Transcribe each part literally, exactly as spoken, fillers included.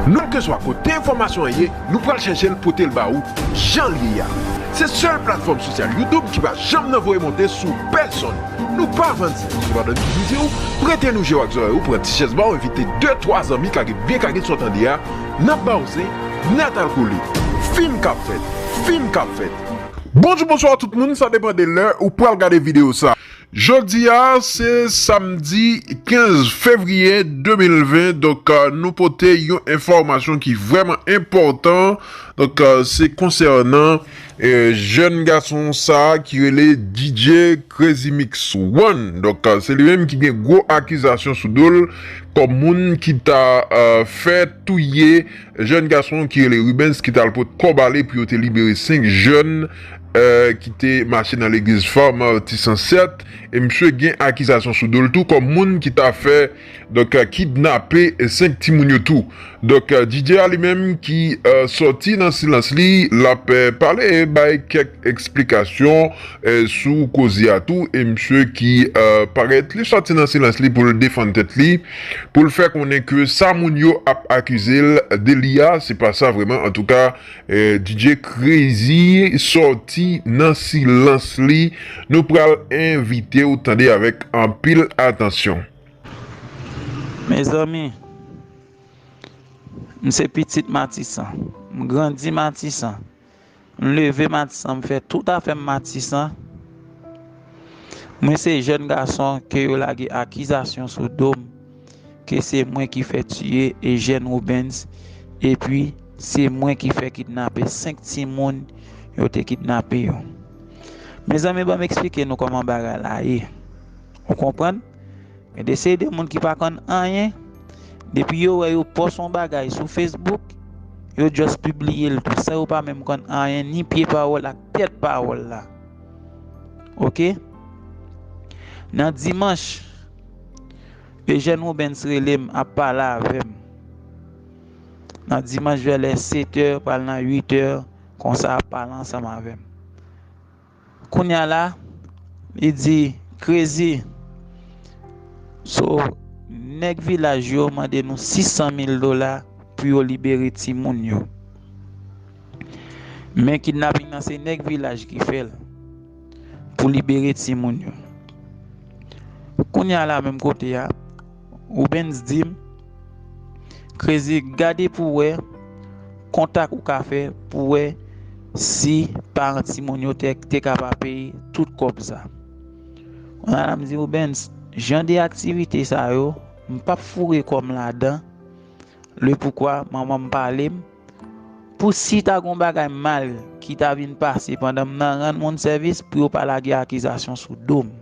Nou, kèlkeswa kote enfòmasyon an ye, nou pral chèche l pote l ba ou jan l ye a. Se sèl platfòm sosyal YouTube ki pa janm nan voye monte sou pèsonn. Nou pa vann zen. Sepandan, nou toujou di w, prete nou je w ak zòrèy ou, pran ti chèz ba w, envite de, twa zanmi, kage byen kage sa w tande a, n ap ba w zen nèt al kole. Fim k ap fèt, fim k ap fèt. Bonjou, bonswa tout moun, sa depann de lè ou pral gade videyo sa. Jodi a, se samdi kenz fevriye de mil ven, donk, euh, nou pote yon enfòmasyon ki vrèman enpòtan. Donk, euh, se konsènan, euh, jèn gason sa a ki rele D J Crazy Mix One. Donk, euh, se li menm ki gen gwo akizasyon sou do l kòm moun ki ta, euh, fè touye jèn gason ki rele Rubens ki t al pot kò bale pou yo te libere senk jèn, euh, ki te mache nan legliz Farm Artisan sèt. E misye gen akizasyon sou do l tou kòm moun ki ta fè, donk, euh, kidnape senk timoun yo tou. Donk, euh, D J a li menm ki, euh, sòti nan silans li, l ap, euh, pale, bay kèk eksplikasyon, euh, sou koze a tou. E misye ki, euh, parèt, li sòti nan silans li pou l defann tèt li, pou l fè konnen ke sa moun yo ap akize l de li a, se pa sa vrèman. Antouka, euh, D J Crazy sòti nan silans li. Nou pral envite w tande avèk anpil atansyon. Mezanmi, m se pitit Matisan. M grandi Matisan. M leve Matisan, m fè tout afè m Matisan. Mwen se jèn gason ke yo lage akizasyon sou do m ke se mwen ki fè tiye Eugène Rubens, epi se mwen ki fè kidnape senk timoun yo te kidnape yo. Mezanmi, ban m eksplike nou kòman bagay la ye. Ou konprann? Gen de seri de moun ki pa konn anyen, depi yo wè yo pòs yon bagay sou Facebook, yo just pibliye l tou, san yo pa menm konn anyen, ni pye pawòl ak tèt pawòl la. Oke? Nan dimanch, Eugène Rubens rele m, ap pale avè m. Nan dimanch, vè lè sèt è, pral nan uit è, konsa ap pale ansanm avè m. Kounye a la, li di, Crazy, so, nèg vilaj yo mande nou sis san mil dola pou yo libere timoun yo. Men kidnaping nan se nèg vilaj ki fè l pou libere timoun yo. Kounye a la, menm kote a, Rubens di m, Crazy, gade pou wè kontak ou ka fè pou wè si paran timoun yo te, te ka pa peye tout kòb sa. Kounye a la, m di, Rubens, jan de aktivite sa yo, m p ap foure kò m ladan. Le poukwa, manman m pale m, pou si ta gon bagay mal ki ta vin pase pandan m nan rann moun sèvis, pou yo pa lage akizasyon sou do m.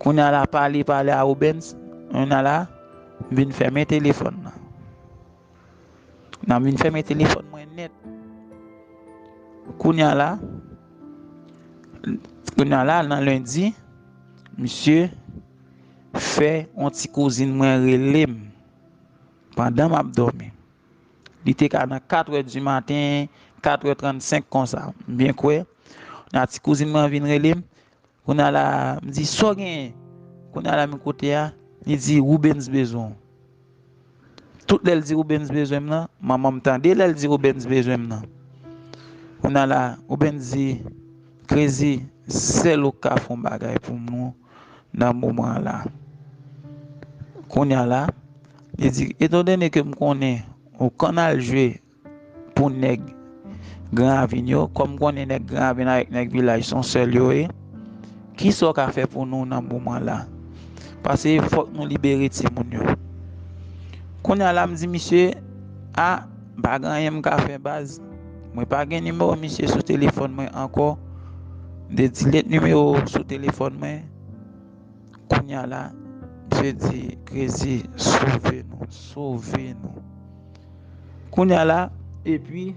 Kounye a la, pale, pale a Rubens, kounye a la, m vin fèmen telefòn nan. Nan m vin fèmen telefòn mwen nèt. Kounye a la, kounye a la, nan lendi, misye fè yon ti kouzin mwen rele m pandan m ap dòmi. Li te ka nan kat è di maten, kat è trannsenk konsa. M byen kwè, nan ti kouzin mwen vin rele m. Kounye a la, m di, "Sa w genyen?" Kounye a la, men kote a, li di, "Rubens bezwen w." Tout lè l di Rubens bezwen m nan, manman m tande lè l di Rubens bezwen m nan. Kounye a la, Rubens di, "Crazy, sèl ou k ka fè yon bagay pou nou nan moman an la." Kounye a la, li di, "Etandone ke m konnen ou konn al jwe pou nèg Gran Ravin yo, kòm m konnen nèg Gran Ravin avèk nèg vilaj se yon sèl yo ye, kisa w ka fè pou nou nan moman la? Paske fòk nou libere timoun yo." Kounye a la, m di misye, "A, m pa gen anyen m ka fè, baz. Mwen pa gen nimewo misye sou telefòn mwen ankò. M te delete nimewo sou telefòn mwen." Kounye a la, misye di, "Crazy, sove nou, sove nou." Kounye a la, epi,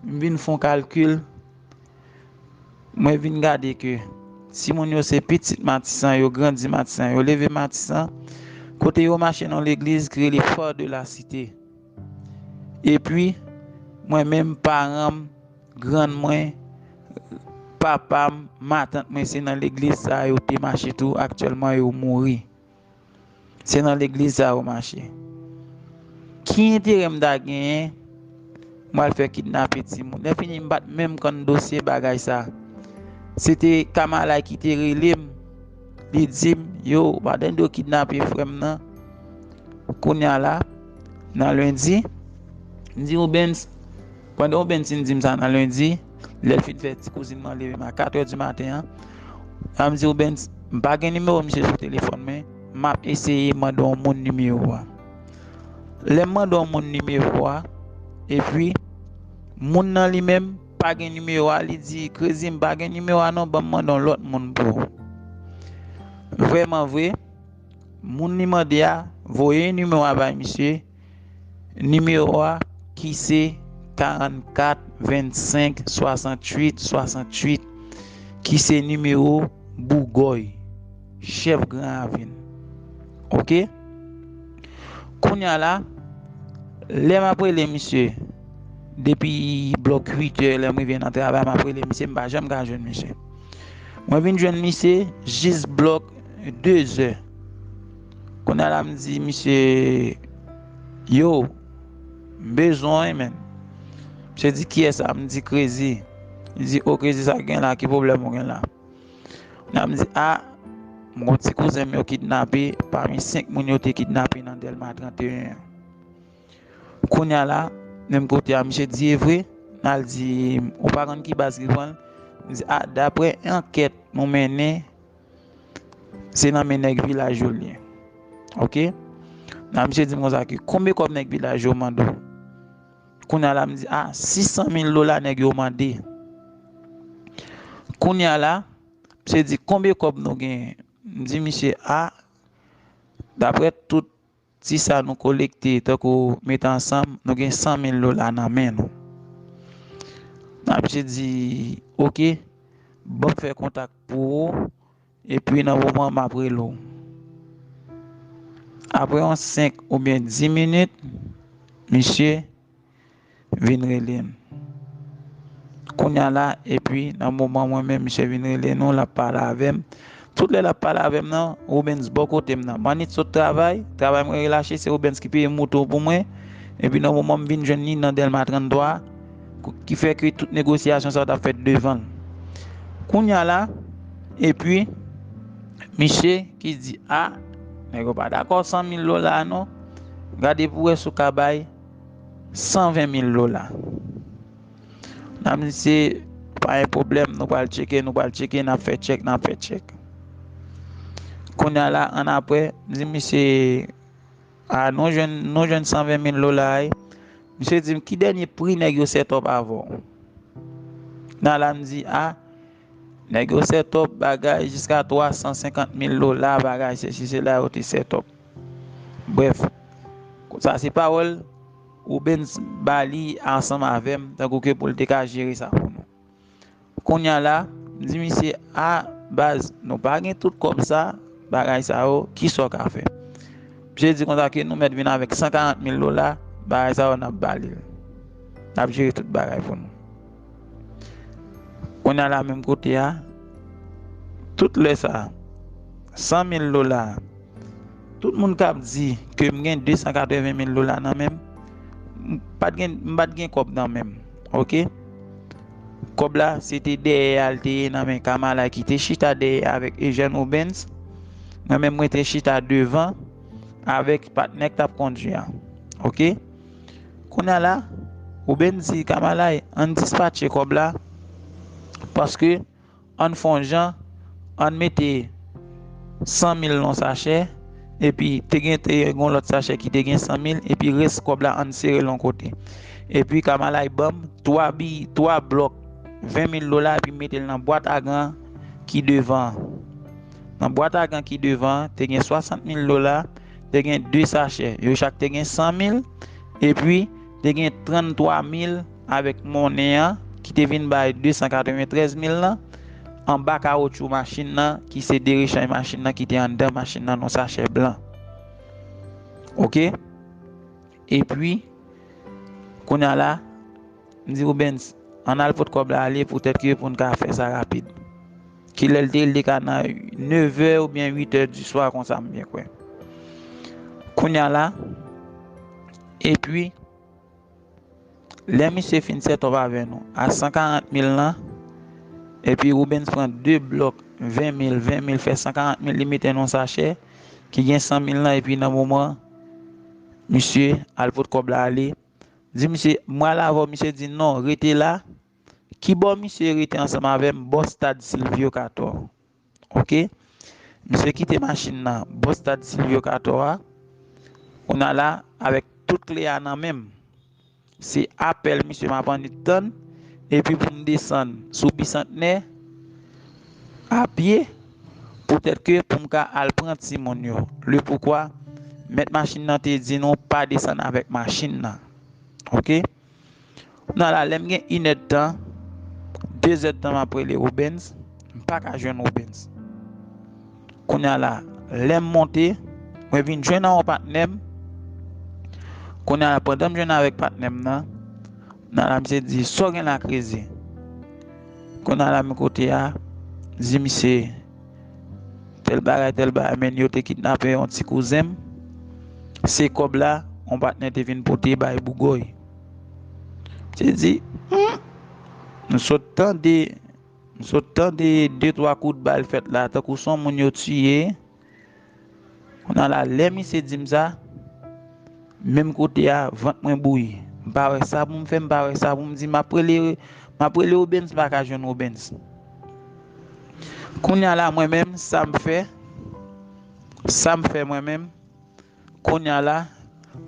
m vin fè yon kalkil, mwen vin gade ke timoun yo se pitit Matisan, yo grandi Matisan, yo leve Matisan, kote yo mache nan legliz ki rele Phare de la Cité. Epi, mwen menm, paran m, grann mwen, papa m, matant mwen, se nan legliz sa a yo te mache tou, aktyèlman yo mouri. Se nan legliz sa a yo mache. Ki enterè m ta genyen m al fè kidnape timoun? Lè fini, m pa t menm konn dosye bagay sa. Se te Kamalay ki te rele m, li di m, yo, pa tande yo kidnape frè m nan. Kounye a la, nan lendi, m di Rubens, pandan Rubens fin di m sa nan lendi, lè l fin fè ti kouzin mwen leve m a katrè di maten an, la m di Rubens, m pa gen nimewo misye sou telefòn mwen, m ap eseye mande yon moun nimewo a. Lè m mande yon moun nimewo a, epi moun nan li menm pa gen nimewo a, li di, Krezi, m pa gen nimewo a non, ban m mande yon lòt moun pou ou. Vrèman vre, moun li mande a voye nimewo a bay misye, nimewo a ki se karannkat vennsenk swasanntuit swasanntuit, ki se nimewo Bougòy, chèf Gran Ravin. Oke? Kounye a la, lè m ap rele misye, depi blòk uit è, lè m rive nan travay, m ap rele misye, m pa janm ka jwenn misye. Mwen vin jwenn misye jis blòk de zè. Kounye a la, m di misye, yo, m bezwen w, men. Misye di, kiyès sa? M di, Krezi. Li di, o, Krezi, sa k gen la? Ki pwoblèm ou gen la? Kounye a m di, a, m gon ti kouzen m yo kidnape, pami senk moun yo te kidnape nan Dèlma trannteyen an. Kounye a la, menm kote a, misye di, e vre? N al di, ou pa konn ki baz ki pran l? M di, a, daprè ankèt nou mennen, se nan men nèg vilaj yo l ye. Oke? La, misye di m konsa ke, konbyen kòb nèg vilaj yo mande w? Kounye a la, m di, a, sis san mil dola nèg yo mande. Kounye a la, misye di, konbyen kòb nou genyen? M di misye, a, daprè tout ti sa nou kolekte, tankou mete ansanm, nou gen san mil dola nan men nou. Misye di, oke, ban m fè kontak pou ou, epi nan moman m ap rele w. Apre yon senk oubyen dis minit, misye vin rele m. Kounye a la, epi nan moman mwen menm, misye vin rele nou, l ap pale avè m. Tout lè l ap pale avè m nan, Rubens bò kote m nan. M annik sot travay, travay mwen relache, se Rubens ki peye moto pou mwen. Epi nan moman m vin jwenn li nan Dèlma tranntwa, ki fè ke tout negosyasyon sa yo t ap fèt devan l. Kounye a la, epi, misye ki di, a, nèg yo pa dakò san mil dola non. Gade pou wè si w ka bay san ven mil dola. N ap di se pa yon pwoblèm, nou pral tcheke, nou pral tcheke, n ap fè tchèk, n ap fè tchèk. Kounye a la, annapre, m di misye, a, nou jwenn, nou jwenn san ven mil dola a, wi. Misye di m, ki dènye pri nèg yo set up avè w? Nan la, m di, a, nèg yo set up bagay jiska twa san senkant mil dola, bagay sesi sela yo te set up. Brèf, sa se pawòl Rubens ba li ansanm avè m, tankou ke pou l te ka jere sa pou nou. Kounye a la, m di misye, a, baz, nou pa gen tout kòb sa, bagay sa yo, kisa w ka fè? Misye di konsa ke nou mèt vin avèk san karant mil dola, bagay sa yo n ap ba li l. N ap jere tout bagay pou nou. Kounye a la, menm kote a, tout lè sa, san mil dola, tout moun k ap di ke m gen de san katreven mil dola nan men m, m pa t gen, m pa t gen kòb nan men m, oke? Kòb la, se te dèyè a l te ye nan men Kamala ki te chita dèyè avèk Eugène Rubens. Mwen menm, mwen te chita devan avèk patnè k t ap kondui a, oke? Kounye a la, Rubens di Kamala, ann dispatche kòb la, paske ann fè yon jan, ann mete san mil nan yon sachè, epi te gen, te gen yon lòt sachè ki te gen san mil, epi rès kòb la ann sere l yon kote. Epi Kamala ban m twa bi, twa blòk ven mil dola, epi m mete l nan bwat a gan ki devan an. Nan bwat a gan ki devan an, te gen swasant mil dola, te gen de sachè. Yo chak te gen san mil, epi te gen tranntwa mil avèk monnen an, ki te vin bay de san katreventrèz mil lan, anba kawotchou machin nan, ki se de rechanj machin nan, ki te anndan machin nan, nan sachè blan. Oke? Epi, kounye a la, m di Rubens, ann al pot kòb la ale, poutèt ke pou n ka fè sa rapid. Kilè l te ye, l te ka nan nevè oubyen uitè di swa, konsa m byen kwè. Kounye a la, Epi, lè misye fin sètòp avè nou a san karant mil lan, epi Rubens pran de blòk ven mil, ven mil fè san karant mil, li mete nan yon sachè ki gen san mil lan, epi nan moman, misye al pot kòb la ale. Di misye, "M pral avè w." Misye di, "Non, rete la." Kibò misye rete ansanm avè m? Bò stad Silvio Cator. Oke? Misye kite machin nan bò stad Silvio Cator a. Kounye a la, avèk tout kle a nan men m, se apèl misye m ap annik tann, epi pou m desann sou Bisantnè a pye, poutèt ke pou m ka al pran timoun yo. Le poukwa, mèt machin nan te di nou pa desann avèk machin nan. Oke? Kounye a la, lè m gen inèdtan, dezèdtan m ap rele Rubens, m pa ka jwenn Rubens. Kounye a la, lè m monte, mwen vin jwenn ak yon patnè m. Kounye a la, pandan m jwenn avèk patnè m nan, kounye a la, misye di, "Sa w gen la, Krezi?" Kounye a la, men kote a, di misye, "Tèl bagay, tèl bagay, men yo te kidnape yon ti kouzen m. Se kòb la, yon patnè te vin pote bay Bougòy." Misye di, "Hmm." M sot tande, m sot tande de twa kout bal fèt la, tankou se yon moun yo tiye. Kounye a la, lè misye di m sa, menm kote a, vant mwen bouyi. M pa wè sa pou m fè, m pa wè sa pou m di. M ap rele, m ap rele Rubens, m pa ka jwenn Rubens. Kounye a la, mwen menm, sa m fè, sa m fè mwen menm, kounye a la,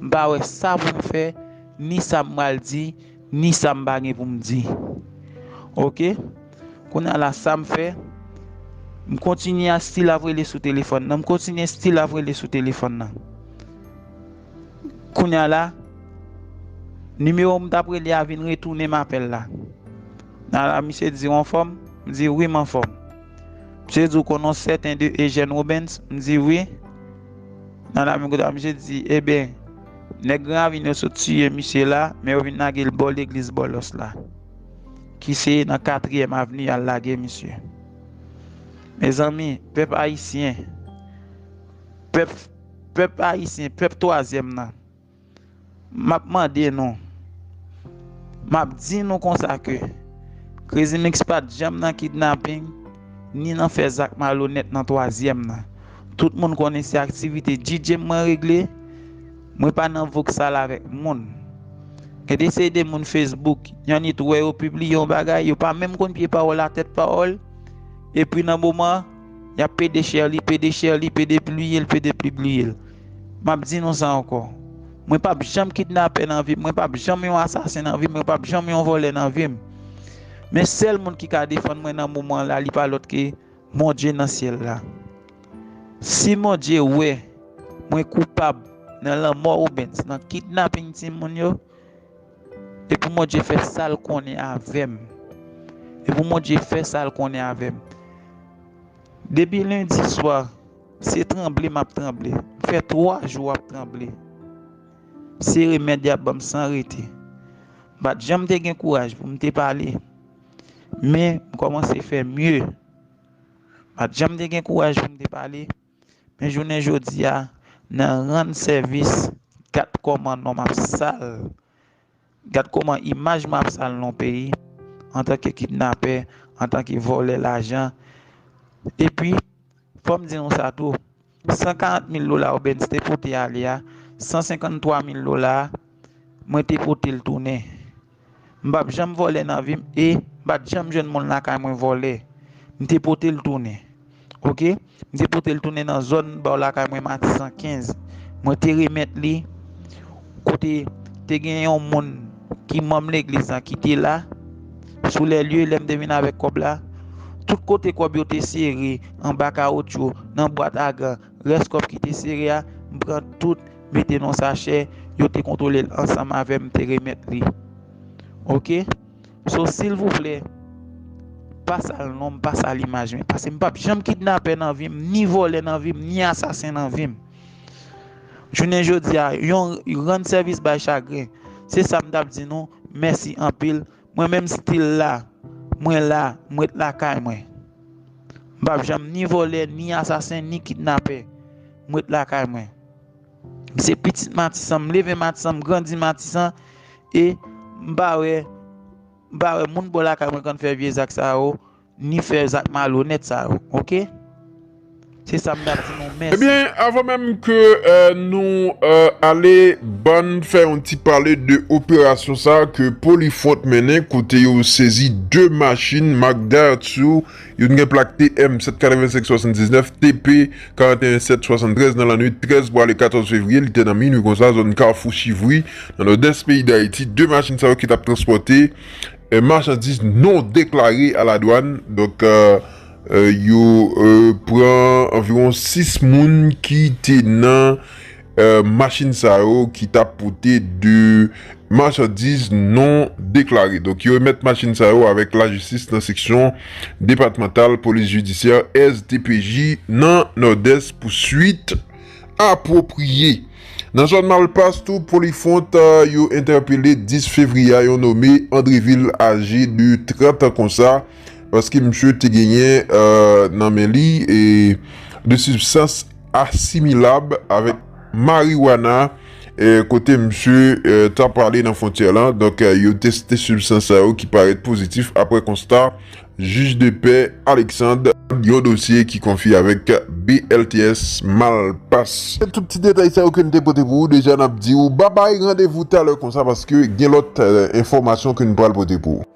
m pa wè sa pou m fè, ni sa m pral di, ni sa m pa gen pou m di. Oke? Kounye a la, sa m fè, m kontinye a still ap rele sou telefòn nan. M kontinye still ap rele sou telefòn nan. Kounye a la, nimewo m t ap rele a vin retounen m apèl la. Kounye a la, misye di, "W anfòm?" M di, "Wi, m anfòm." Misye di, "W konn yon sèten de Ejèn Rubens?" M di, "Wi." Nan la menm kote a, misye di, "Ebyen, nèg Gran Ravin yo sot tiye misye la, men yo vin lage l bò legliz Bòlòs la, ki se nan katriyèm avni y al lage misye." Mezanmi, pèp ayisyen, pèp, pèp ayisyen, pèp twazyèm nan, m ap mande nou, m ap di nou konsa ke Crazy Mix pa t janm nan kidnaping, ni nan fè zak malonèt nan twazyèm nan. Tout moun konnen se aktivite D J m mwen regle. Mwen pa nan voksal avèk moun. Gen de seri de moun Facebook, y annik wè yo pibliye yon bagay, yo pa menm konn pye pawòl a tèt pawòl. Epi nan moman, y ap pede share li, pede share li, pede pibliye l, pede pibliye l. M ap di nou sa ankò. Mwen p ap janm kidnapè nan vi m, mwen p ap janm yon asasen nan vi m, mwen p ap janm yon vòlè nan vi m. Men sèl moun ki ka defann mwen nan moman la, li pa lòt ke Bondye nan syèl la. Si Bondye wè mwen koupab nan lanmò Rubens, nan kidnaping timoun yo, e pou Bondye fè sa l konnen avè m. E pou Bondye fè sa l konnen avè m. Depi lendi swa, se tranble m ap tranble. M fè twa jou ap tranble. Se remèd y ap ban m san rete. M pa t janm te gen kouraj pou m te pale. Men, m kòmanse fè mye. M pa t janm te gen kouraj pou m te pale. Men jounen jodi a, nan rann sèvis, gad kòman non m ap sal. Gad kòman imaj m ap sal nan yon peyi, antanke kidnapè, antanke vòlè lajan. Epi, fò m di nou sa tou, san karant mil dola Rubens te pote ale a, san senkanntwa mil dola a, mwen te pote l tounen. M p ap janm vòlè nan vi m e m pa t janm jwenn moun lakay mwen vòlè. M te pote l tounen. Oke? M te pote l tounen nan zòn bò lakay mwen, Matisan kenz. Mwen te remèt li kote te gen yon moun ki manm legliz la ki te la, sou lè lye, lè m te vin avèk kòb la. Tout kote kòb yo te sere, anba kawotchou, nan bwat a gan, rès kòb ki te sere a, m pran tout, mete nan sachè, yo te kontwole l ansanm avè m, m te remèt li. Oke? So, silvouplè, pa sal non m, pa sal imaj mwen. Paske m p ap janm kidnapè nan vi m, ni vòlè nan vi m, ni asasen nan vi m. Jounen jodi a, yon rann sèvis bay chagren. Se sa m t ap di nou. Mèsi anpil. Mwen menm still la. Mwen la, m ret lakay mwen. M p ap janm ni vòlè, ni asasen, ni kidnapè. M ret lakay mwen. M se pitit Matisan, m leve Matisan, m grandi Matisan, e m pa wè, m pa wè moun bò lakay mwen konn fè vye zak sa yo, ni fè zak malonèt sa yo, oke? Se sa m t ap di nou, mèsi. Ebyen, avan menm ke euh, nou euh, ale, bann fè yon ti pale de operasyon sa ke Polifront mennen, kote yo sezi de machin mak Daihatsu, youn gen plak T M sèt katrevensenk swasanndiznèf, T P karanteyen sèt swasanntrèz, nan lannwit trèz pou ale katòz fevriye, li te nan minwi konsa, zòn Kafou Chivri, nan nòdès peyi Dayiti. De machin sa yo ki t ap transpòte euh, machandiz non deklare a la dwann. Donk, euh, euh, yo euh, pran anviwon sis moun ki te nan euh, machin sa yo ki t ap pote de machandiz non deklare. Donk, yo remèt machin sa yo avèk lajistis nan seksyon depatmantal polis jidisyè, S D P J, nan Nòdès pou swit apwopriye. Nan zòn Malpas tou, Polifront euh, yo entèpele dis fevriye a yon nome Andrevil, aje de trant an konsa, paske misye te genyen euh, nan men li e de sibstans asimilab avèk mariwana, euh, kote misye euh, t ap prale nan fwontyè lan. Donk, euh, yo teste sibstans sa yo ki parèt pozitif apre konsta jij de pè Alexandre, yon dosye ki konfye avèk B L T S Malpas. Se tout ti detay sa yo ke n te pote pou ou. Deja n ap di ou babay, randevou talè konsa, paske gen lòt euh, enfòmasyon ke n pral pote pou ou.